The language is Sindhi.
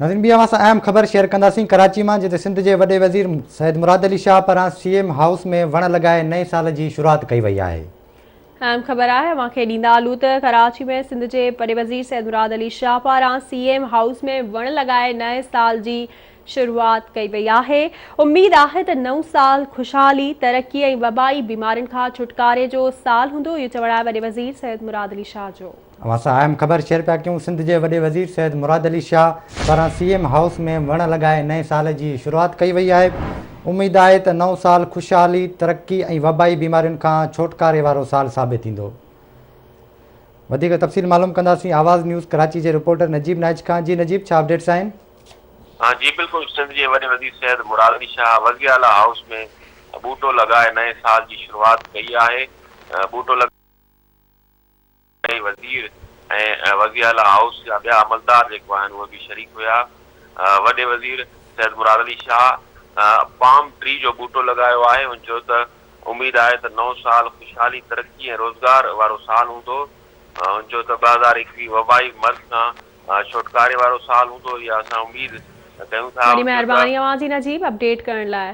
ناظرين ٻي اوهان سان اهم خبر شيئر ڪنداسين ڪراچي مان جتي سنڌ جي وڏي وزير سيد مراد علي شاهه پاران سي ايم هائوس ۾ وڻ لڳائي نئين سال جي شروعات ڪئي وئي آهي. اهم خبر آهي اوهان کي ڏيندا هلون ته ڪراچي ۾ سنڌ جي وڏي وزير سيد مراد علي شاهه پاران سي ايم هائوس ۾ وڻ لڳائي نئين سال جي شروعات ڪئي وئي آهي اميد آهي ته نئون سال خوشحالي، ترقي ۽ وبائي بيمارين کان ڇوٽڪاري جو سال هوندو اهو چوڻ آهي وڏي وزير سيد مراد علي شاهه جو. اوهان سان اهم خبر شيئر پيا ڪيون سنڌ جي وڏي وزير سيد مراد علي شاهه پاران سي ايم هائوس ۾ وڻ لڳائي نئين سال جي شروعات ڪئي وئي آهي اميد آهي ته نئون سال خوشحالي، ترقي ۽ وبائي بيمارين کان ڇوٽڪاري وارو سال ثابت ٿيندو. وڌيڪ تفصيل معلوم ڪنداسين آواز نيوز ڪراچي جي رپورٽر نجيب نائچ کان جي نجيب ڇا اپڊيٽس آهن؟ جي بلڪل سنڌ جي وڏي وزير سيد مراد علي شاهه وزيراعليٰ هائوس ۾ ٻوٽو لڳائي نئين سال جي شروعات ڪئي آهي ٻوٽو لڳائي وزير ۽ وزيراعليٰ هائوس جا ٻيا عملدار جيڪو آهن اهي به شريڪ هيا. وڏي وزير سيد مراد علي شاهه پام ٽري جو ٻوٽو لڳايو آهي. هن چيو ته اميد آهي ته نئون سال خوشحالي، ترقي ۽ روزگار وارو سال هوندو. هن چيو ته 2021 وبائي مرض کان ڇوٽڪاري وارو سال هوندو اها اسان اميد ڪيون ٿا. وڏي مهرباني اوهان جي نجيب اپڊيٽ ڪرڻ لاء.